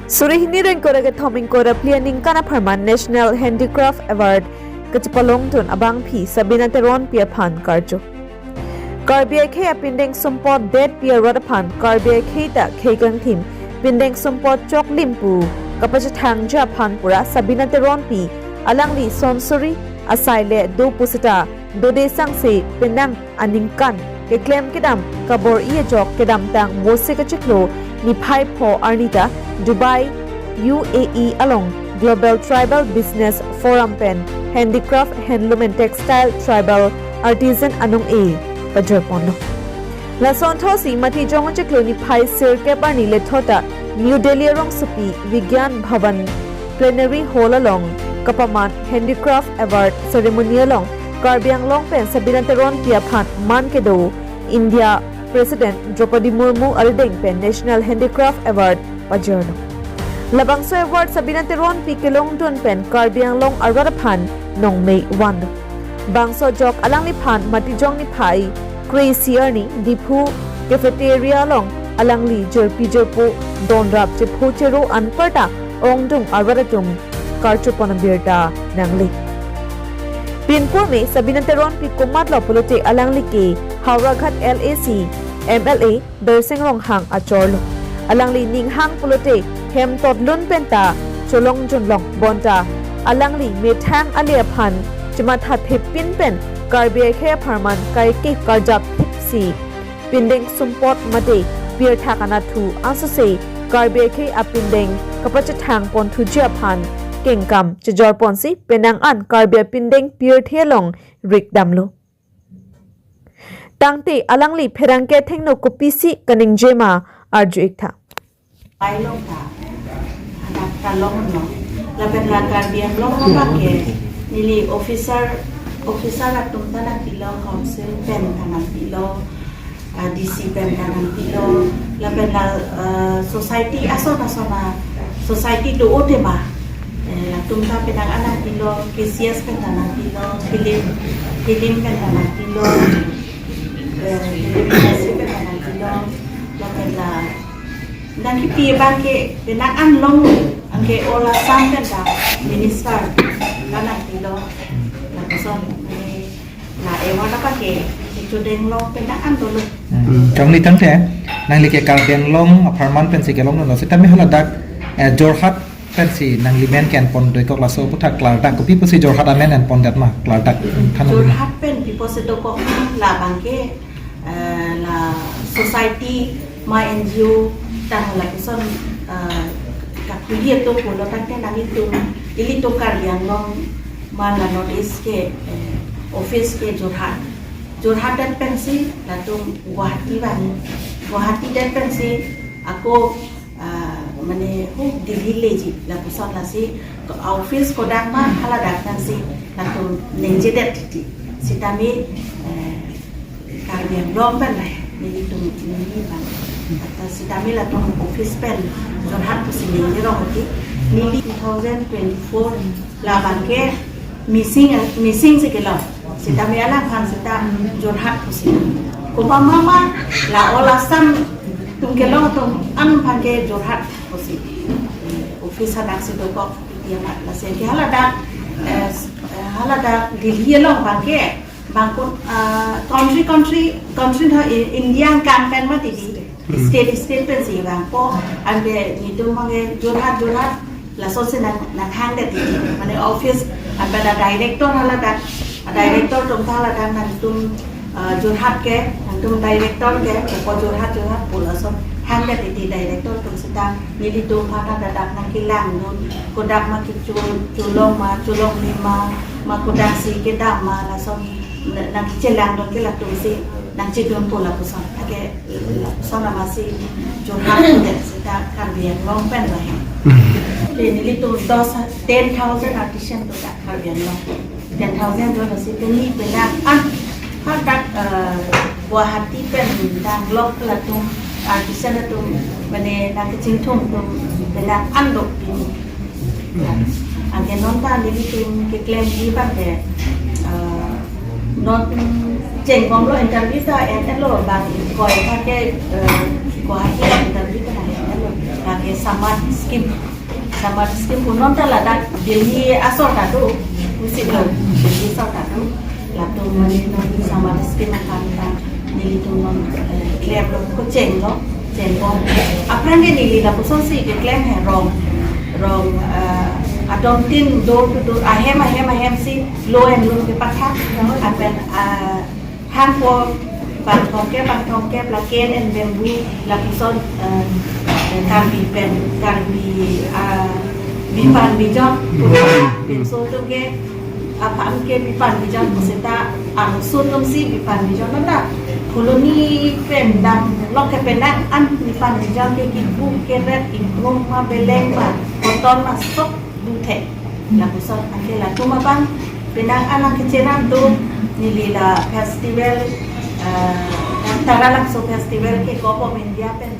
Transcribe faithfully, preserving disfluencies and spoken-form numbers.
Suri hini ra ingkoi ra kethom ingkoi ra phli aningkan apharman National Handicraft Award kachepalongdun abangpi Sabina Teronpi aphan karju. Karbi akhei apindeng sumpot detpi arat aphan Karbi akhei ta khei kangthim pindeng sumpot choklim pu kapachethangji aphan pura Sabina Teronpi alangli sonsuri asai le do pusita dode sangse penang aningkan keklem kedam kabor-i ajok kedamtang Vose kachiklo niphai pho arni ta Dubai, U A E along Global Tribal Business Forum pen Handicraft, Handloom and Textile, Tribal Artisan anong-e pajorponlo. Lason thotsi Matijong achiklo niphai sirkep arni lethot ta New Delhi arongsopi Vigyan Bhavan Plenary Hall along kapaman Handicraft Award Ceremony along Karbi Anglong pen Sabina Teronpi aphan man kedo India President Droupadi Murmu arideng pen National Handicraft Award pajorlo. Labangso award Sabina Teronpi kelongdun pen Karbi Anglong arat aphan nongmei vanlo. Bangso ajok alangliphan Matijong niphai kre-isi arni Diphu Cafeteria along alangli jirpi jirpo donrap chepho chero anparta ongdung arat atum karchopon abirta nangle. Pinpur me Sabina Teronpi komatlo pulote alangli ke Howraghat L A C M L A Bersing Ronghang achorlo. Alangli ninghang pulote hem totlun penta cholongjunlong bonta alangli methang ale aphan chemathathepin pen Karbi akhei apharman kaike karjap thipsi pindeng sumpot mate pirthak anatthu asose Karbi akhei apindeng kapachethang ponthuji aphan kengkam chejorponsi penang an Karbi apindeng pirthe along rikdamlo. Tangte alangli pherangke athengno kopisi kaningje ma arju-ik tha. Pailong ta, anak ta longlo. Lapen la Karbi Anglong abang ke neli officer, officer atum ta nangpilo, council pen ta nangpilo, ah, D C pen ta nangpilo, lapen la, ah, society ason ason a society do-o tema, eh, latum ta penang an nangpilo, K C S pen ta nangpilo, film, film pen ta nangpilo, eh, film industry pen ta nangpilo, lapen la nangkipi abang ke penang an long, anke all Assam pen ta minister ta nangpilo, lapuson, eh, la award apa ke, kechodenglong penang an dolo. Hmm, kangli tangte, nangli ke Karbi Anglong apharman pensi kelonglo, sitame haladak, eh, Jorhat pensi nangli men ke-enpon doikok, laso aputhak klardak, kopi pusi Jorhat amen enpondet ma, klardak, than. Jorhat pen pi pusi dokok labang ke, eh, la society ma N G O tang lapuson, eh, kakhuli atum pulo tangte nanglitum, ilitum Karbi Anglong ma la North East ke, eh, office ke Jorhat. Jorhat det pensi latum Guwahati vang. Guwahati det pensi ako, ah, mane hu Delhi leji, lapuson lasi office kodak ma haladak pensi latum ningjedet titi. Sitame, eh, Karbi Anglong pen lah, nelitum neli bang. Ata sitame latum office pen Jorhat pusi ningjerong titi. Neli two thousand twenty-four labang ke missing, missing si kelo. Sitame alangphan sita Jorhat pusi. Kopa mama la all Assam atum kelong atum an aphan ke Jorhat pusi. Office hadak si dokok, ya ma, lasi ke haladak, eh, haladak Delhi along abang ke bangkun, ah, country, country, country tha, I-, India angkang pen mati di. Hmm. State, state pensi vangpo, anke nelitum mane Jorhat, Jorhat, laso si nang, nanghangdet titi. Mane office, anke la director haladak, director atum ta haladak nangtum, ah, Jorhat ke, nangtum director ke, ko Jorhat, Jorhat pu lason hangdet titi director atum sita, nelitum aphan ta dak nangkelangdun, kodak ma kecho, cholong ma, cholongle ma, ma kodak si kedam ma, lason na-, nangchelangdun ke latum si nangchedunpo lapuson. Anke lapuson amatsi Jorhat pu det sita Karbi Anglong pen lahei. Hmm. Te nelitum dos, ten thousand artisan do dak Karbi Anglong. Ten thousand do lasi pini penang an hadak, eh, Guwahati pen danglok latum artisan atum mane nangkachingthum atum penang an do pini. Anke non ta nelitum keklem di abang ke, eh, non chengbomlo interview ta en-elo bang koi ta ke, eh, Guwahati interview ta en-elo. Lake Samad scheme. Samad scheme punon ta ladak Delhi asor ta do. Pusi lo. Delhi asor ta do. Latum mane non Samad scheme akan ta nelitum non, eh, klem lo, ko cheng lo, cheng lo. Aphrang ke neli lapuson si keklem he rong. Rong, eh, adom tin do do do ahem ahem ahem si lo en lo ke pakha. Apen, eh, hangpo bang thomkep, bang thomkep la cane and bamboo lapuson, eh, Karbi pen, Karbi, ah, bipan bijong, pinso atum ke, aphan ke bipan bijong, pusita angsur atum si bipan bijong nanda. Colony pen damlok ke penang an bipan bijong ke kibu, keret, ingkrung ma, beleng ma, cotton ma, sok duthe. Lapuson anke latum abang penang an nangkecheram do, neli la festival, eh, Taralangso festival ke Govt of India pen